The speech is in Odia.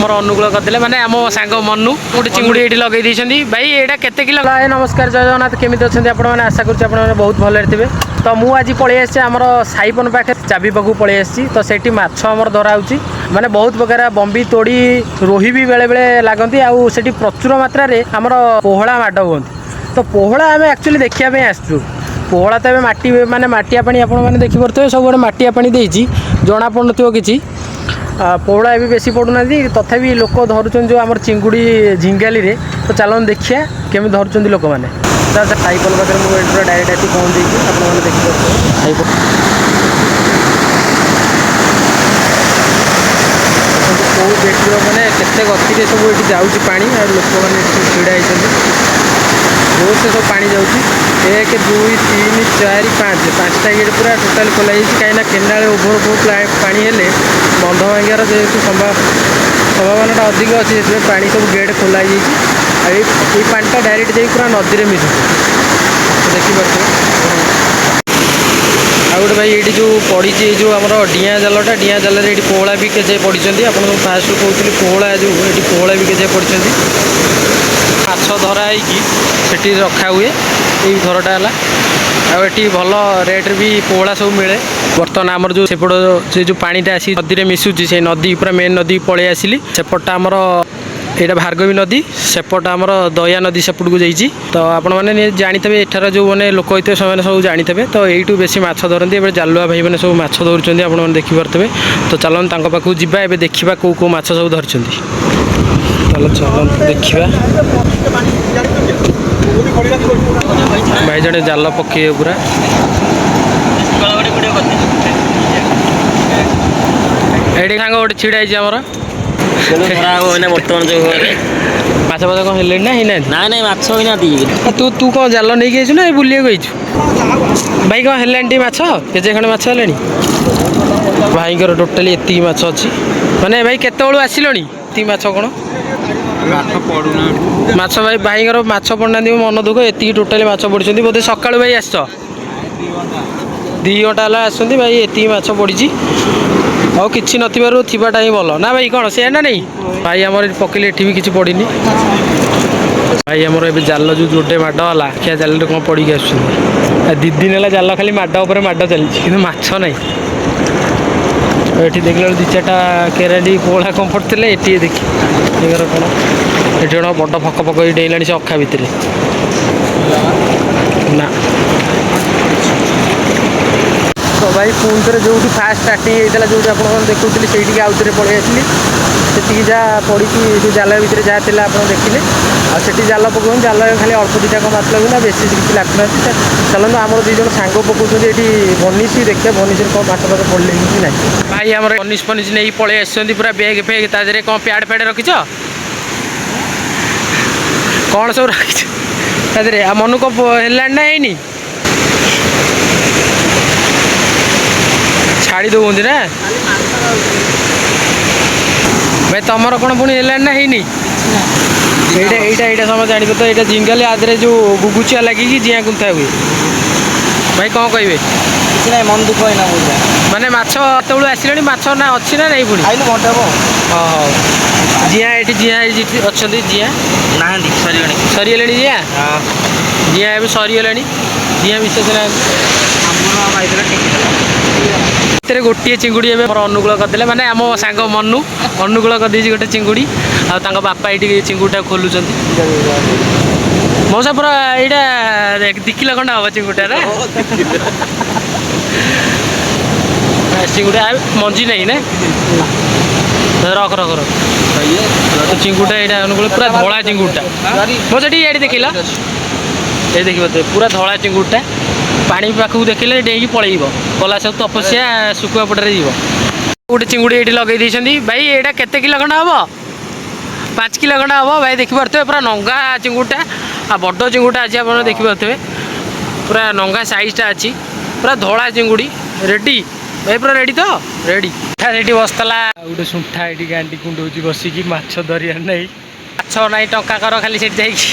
ଆମର ଅନୁକୂଳ କରିଦେଲେ, ମାନେ ଆମ ସାଙ୍ଗ ମନୁ ଗୋଟେ ଚିଙ୍ଗୁଡ଼ି ଏଇଠି ଲଗେଇ ଦେଇଛନ୍ତି। ଭାଇ, ଏଇଟା କେତେ କିଲୋ? ଭାଇ ନମସ୍କାର, ଜୟ ଜଗନ୍ନାଥ। କେମିତି ଅଛନ୍ତି ଆପଣମାନେ? ଆଶା କରୁଛି ଆପଣମାନେ ବହୁତ ଭଲରେ ଥିବେ। ତ ମୁଁ ଆଜି ପଳେଇ ଆସିଛି ଆମର ସାଇପନ ପାଖରେ ଚାବି ପାଖକୁ ପଳେଇ ଆସିଛି। ତ ସେଠି ମାଛ ଆମର ଧରା ହେଉଛି, ମାନେ ବହୁତ ପ୍ରକାର ବମ୍ବି, ତୋଡ଼ି, ରୋହି ବି ବେଳେବେଳେ ଲାଗନ୍ତି। ଆଉ ସେଠି ପ୍ରଚୁର ମାତ୍ରାରେ ଆମର ପୋହଳା ମାଡ଼ ହୁଅନ୍ତି। ତ ପୋହଳା ଆମେ ଆକ୍ଚୁଆଲି ଦେଖିବା ପାଇଁ ଆସିଛୁ। ପୋହଳା ତ ଏବେ ମାଟି, ମାନେ ମାଟିଆ ପାଣି, ଆପଣମାନେ ଦେଖିପାରୁଥିବେ, ସବୁଆଡ଼େ ମାଟିଆ ପାଣି ଦେଇଛି, ଜଣାପଡ଼ୁନଥିବ କିଛି। ପୋହଳା ଏବେ ବେଶୀ ପଡ଼ୁନାହାନ୍ତି, ତଥାପି ଲୋକ ଧରୁଛନ୍ତି ଯେଉଁ ଆମର ଚିଙ୍ଗୁଡ଼ି ଝିଙ୍ଗାଲିରେ। ତ ଚାଲନ୍ତୁ ଦେଖିବା କେମିତି ଧରୁଛନ୍ତି ଲୋକମାନେ। ସାଇକେଲ ପାଖରେ ମୁଁ ଏଠି ପୁରା ଡାଇରେକ୍ଟ ଆସି ପହଞ୍ଚେଇଛି, ଆପଣମାନେ ଦେଖିପାରୁଥିବେ। ସାଇକେଲ ଦେଖନ୍ତୁ କେଉଁ ଗେଟ୍ର, ମାନେ କେତେ ଗତିରେ ସବୁ ଏଠି ଯାଉଛି ପାଣି। ଆଉ ଲୋକମାନେ ଏଠି ସବୁ ଛିଡ଼ା ହେଇଛନ୍ତି। ଜୋରସେ ସବୁ ପାଣି ଯାଉଛି। 1, 2, 3, 4, 5, 5ଟା ଗେଟ୍ ପୁରା ଟୋଟାଲି ଖୋଲା ହେଇଛି, କାହିଁକିନା କେନାଳ ଓଭରଫ୍ଲୋ ପାଣି ହେଲେ ବନ୍ଧ ଭାଙ୍ଗିବାର ଯେହେତୁ ସମ୍ଭାବନାଟା ଅଧିକ ଅଛି, ସେଥିପାଇଁ ପାଣି ସବୁ ଗେଟ୍ ଖୋଲା ହେଇଯାଇଛି। ଆଉ ଏଇ ପାଣିଟା ଡାଇରେକ୍ଟ ଯାଇକି ପୁରା ନଦୀରେ ମିଶୁଛି, ଦେଖିପାରୁଥିବେ। ଆଉ ଗୋଟେ ଭାଇ ଏଇଠି ଯେଉଁ ପଡ଼ିଛି, ଏଇ ଯେଉଁ ଆମର ଡିଆଁ ଜାଲଟା, ଡିଆଁ ଜାଲରେ ଏଇଠି ପୋହଳା ବି କେତେ ପଡ଼ିଛନ୍ତି। ଆପଣଙ୍କୁ ଫାଷ୍ଟରୁ କହୁଥିଲି ପୋହଳା, ଯେଉଁ ଏଠି ପୋହଳା ବି କେତେ ପଡ଼ିଛନ୍ତି। ମାଛ ଧରା ହେଇକି ସେଠି ରଖା ହୁଏ। ଏଇ ଘରଟା ହେଲା, ଆଉ ଏଠି ଭଲ ରେଟ୍ରେ ବି ପୋହଳା ସବୁ ମିଳେ। ବର୍ତ୍ତମାନ ଆମର ଯେଉଁ ସେପଟ ସେ ଯେଉଁ ପାଣିଟା ଆସି ନଦୀରେ ମିଶୁଛି, ସେଇ ନଦୀ ପୁରା ମେନ୍ ନଦୀ ପଳେଇ ଆସିଲି। ସେପଟଟା ଆମର ଏଇଟା ଭାର୍ଗବୀ ନଦୀ, ସେପଟ ଆମର ଦୟା ନଦୀ ସେପଟକୁ ଯାଇଛି। ତ ଆପଣମାନେ ଜାଣିଥିବେ, ଏଠାର ଯେଉଁମାନେ ଲୋକ ହେଇଥିବେ ସେମାନେ ସବୁ ଜାଣିଥିବେ। ତ ଏଇଠୁ ବେଶୀ ମାଛ ଧରନ୍ତି। ଏବେ ଜାଲୁଆ ଭାଇମାନେ ସବୁ ମାଛ ଧରୁଛନ୍ତି, ଆପଣମାନେ ଦେଖିପାରୁଥିବେ। ତ ଚାଲନ୍ତୁ ତାଙ୍କ ପାଖକୁ ଯିବା, ଏବେ ଦେଖିବା କେଉଁ କେଉଁ ମାଛ ସବୁ ଧରିଛନ୍ତି। ତାହେଲେ ଚାଲନ୍ତୁ ଦେଖିବା। ଭାଇ ଜଣେ ଜାଲ ପକେଇବେ ପୁରା। ଏଇଠି ସାଙ୍ଗ ଗୋଟେ ଛିଡ଼ା ହେଇଛି ଆମର। ବର୍ତ୍ତମାନ ଯୋଉ ମାଛ ଫାଛ କ'ଣ ହେଲେଣି ନା ହେଇନାହାନ୍ତି? ନାଇଁ ନାଇଁ, ମାଛ ହେଇନାହାନ୍ତି। ତୁ କ'ଣ ଜାଲ ନେଇକି ଆଇଛୁ ନା ବୁଲିବାକୁ ଆଇଛୁ? ଭାଇ, କ'ଣ ହେଲାଣି ଟିକେ ମାଛ? କେତେ ଖଣ୍ଡେ ମାଛ ହେଲାଣି ଭାଇଙ୍କର? ଟୋଟାଲି ଏତିକି ମାଛ ଅଛି। ମାନେ ଭାଇ, କେତେବେଳୁ ଆସିଲଣି? ଏତିକି ମାଛ କ'ଣ? ମାଛ ଭାଇ, ଭାଇଙ୍କର ମାଛ ପଡ଼ୁନାହାନ୍ତି, ମନ ଦୁଃଖ। ଏତିକି ଟୋଟାଲି ମାଛ ପଡ଼ିଛନ୍ତି। ବୋଧେ ସକାଳୁ ଭାଇ ଆସିଛ? 2 ଘଣ୍ଟା ହେଲା ଆସୁଛନ୍ତି ଭାଇ, ଏତିକି ମାଛ ପଡ଼ିଛି। ଆଉ କିଛି ନଥିବାରୁ ଥିବାଟା ହିଁ ଭଲ ନା ଭାଇ, କ'ଣ ସେୟା ନା ନାଇଁ? ଭାଇ ଆମର ଏଠି ପକେଇଲେ, ଏଠି ବି କିଛି ପଡ଼ିନି। ଭାଇ ଆମର ଏବେ ଜାଲ ଯେଉଁ ଯୋଡ଼େ ମାଡ଼ ହେଲା, ଖିଆ ଜାଲରେ କ'ଣ ପଡ଼ିକି ଆସୁଛନ୍ତି। 2 ଦିନ ହେଲା ଜାଲ ଖାଲି ମାଡ଼ ଉପରେ ମାଡ଼ ଚାଲିଛି, କିନ୍ତୁ ମାଛ ନାହିଁ। ଏଠି ଦେଖିଲା ବେଳକୁ 2 4ଟା କେରାଣ୍ଡି ପୋହଳା କ'ଣ ପଡ଼ିଥିଲେ। ଏଠି ଦେଖି ଏଗାର କ'ଣ, ଏଠି ଜଣ ବଡ଼ ଫକ ଫକ ହେଇ ଡେଇଁଲାଣି ସେ ଅଖା ଭିତରେ ନା। ତ ଭାଇ, ପୁଣି ଥରେ ଯେଉଁଠି ଫାଷ୍ଟ ଷ୍ଟାର୍ଟିଂ ହେଇଥିଲା, ଯେଉଁଠି ଆପଣମାନେ ଦେଖୁଥିଲି, ସେଇଠିକି ଆଉ ଥରେ ପଳେଇ ଆସିଲି। ସେତିକି ଯାହା ପଡ଼ିଛି, ଯେଉଁ ଜାଲ ଭିତରେ ଯାହା ଥିଲା ଆପଣ ଦେଖିଲେ। ଆଉ ସେଠି ଜାଲ ପକାଉଛନ୍ତି, ଜାଲ ଖାଲି ଅଳ୍ପ 2ଟା କ'ଣ ମାଛ ଲାଗୁନି, ଆଉ ବେଶୀ କିଛି ଲାଗୁନାହାନ୍ତି। ଚାଲନ୍ତୁ, ଆମର 2 ଜଣ ସାଙ୍ଗ ପକାଉଛନ୍ତି ଏଠି ବନିଶୀ, ଦେଖିବା ବନିଶୀରେ କ'ଣ ମାଛ ଫାଛ ପଡ଼ିଲେ କି ନାହିଁ। ଭାଇ ଆମର ବନିଶ ଫନିଶ ନେଇକି ପଳେଇ ଆସିଛନ୍ତି, ପୁରା ବ୍ୟାଗ୍ ଫ୍ୟାଗ୍। ତା ଦେହରେ କ'ଣ ପ୍ୟାଡ଼୍ ଫ୍ୟାଡ଼୍ ରଖିଛ? କ'ଣ ସବୁ ରଖିଛ ତା ଦେହରେ? ଆଉ ମନୁ କ'ଣ ହେଲାଣି ନା ହେଇନି? ଛାଡ଼ି ଦେଉଛନ୍ତି ନା ଭାଇ? ତମର କ'ଣ ପୁଣି ହେଲାଣି ନା ହେଇନି? ଏଇଟା ସମସ୍ତେ ଜାଣିବେ ତ, ଏଇଟା ଝିଙ୍ଗାଲି। ଆ ଦେହରେ ଯେଉଁ ଗୁଗୁଚିଆ ଲାଗିକି ଜିଆଁ ଗୁନ୍ଥା ହୁଏ। ଭାଇ, କ'ଣ କହିବେ? କିଛି ନାହିଁ, ମନ ଦୁଃଖ ହେଇନା। ମାନେ ମାଛ ଏତେବେଳୁ ଆସିଲେଣି, ମାଛ ନା ଅଛି ନା ନାଇଁ? ପୁଣି ଆଇଲୁ ଘଣ୍ଟା ହବ। ହଁ ହଉ। ଜିଆଁ ଏଠି, ଜିଆଁ ଏଠି ଅଛନ୍ତି? ଜିଆଁ ନାହାନ୍ତି, ସରିଗଲାଣି। ସରିଗଲାଣି ଜିଆଁ? ଜିଆଁ ଏବେ ସରିଗଲାଣି, ଜିଆଁ ବିଶେଷ ନାହାନ୍ତି। ଭିତରେ ଗୋଟିଏ ଚିଙ୍ଗୁଡ଼ି ଏବେ ଆମର ଅନୁକୂଳ କରିଦେଲେ, ମାନେ ଆମ ସାଙ୍ଗ ମନୁ ଅନୁକୂଳ କରିଦେଇଛି ଗୋଟେ ଚିଙ୍ଗୁଡ଼ି। ଆଉ ତାଙ୍କ ବାପା ଏଇଠି ଚିଙ୍ଗୁଡ଼ିଟା ଖୋଲୁଛନ୍ତି। ମଉସା, ପୁରା ଏଇଟା 2 କିଲୋ ଖଣ୍ଡେ ହବ ଚିଙ୍ଗୁଡ଼ିଟା ନା? ଚିଙ୍ଗୁଡ଼ି ମଞ୍ଜି ନାହିଁ ନା? ରଖ ରଖ ରଖ। ଚିଙ୍ଗୁଡ଼ିଟା ଏଇଟା ଅନୁକୂଳ, ପୁରା ଧଳା ଚିଙ୍ଗୁଡ଼ିଟା। ମଉସା, ଟିକେ ଏଇଠି ଦେଖିଲ, ଏଇ ଦେଖିବ ପୁରା ଧଳା ଚିଙ୍ଗୁଡ଼ିଟା। ପାଣି ପାଖକୁ ଦେଖିଲେ ଡେଇଁକି ପଳେଇବ, କଲା ସବୁ ତପସ୍ୟା ଶୁଖୁଆ ପଟରେ ଯିବ। ଗୋଟେ ଚିଙ୍ଗୁଡ଼ି ଏଇଠି ଲଗେଇ ଦେଇଛନ୍ତି। ଭାଇ, ଏଇଟା କେତେ କିଲୋ ଖଣ୍ଡେ ହବ? 5 କିଲୋ ଖଣ୍ଡେ ହବ ଭାଇ। ଦେଖିପାରୁଥିବେ ପୁରା ନଙ୍ଗା ଚିଙ୍ଗୁଡ଼ିଟା, ଆଉ ବଡ଼ ଚିଙ୍ଗୁଡ଼ିଟା ଅଛି, ଆପଣ ଦେଖିପାରୁଥିବେ ପୁରା ନଙ୍ଗା ସାଇଜ୍ଟା ଅଛି, ପୁରା ଧଳା ଚିଙ୍ଗୁଡ଼ି। ରେଡ଼ି ଭାଇ? ପୁରା ରେଡ଼ି ତ? ରେଡ଼ି। ସେଠି ବସିଥିଲା ଆଉ ଗୋଟେ ଶୁଣ୍ଠା, ଏଇଠି ଗାଣ୍ଡି କୁଣ୍ଡଉଛି ବସିକି, ମାଛ ଧରିବାର ନାହିଁ, ମାଛ ନାହିଁ, ଟଙ୍କା କର ଖାଲି ସେଠି ଯାଇକି।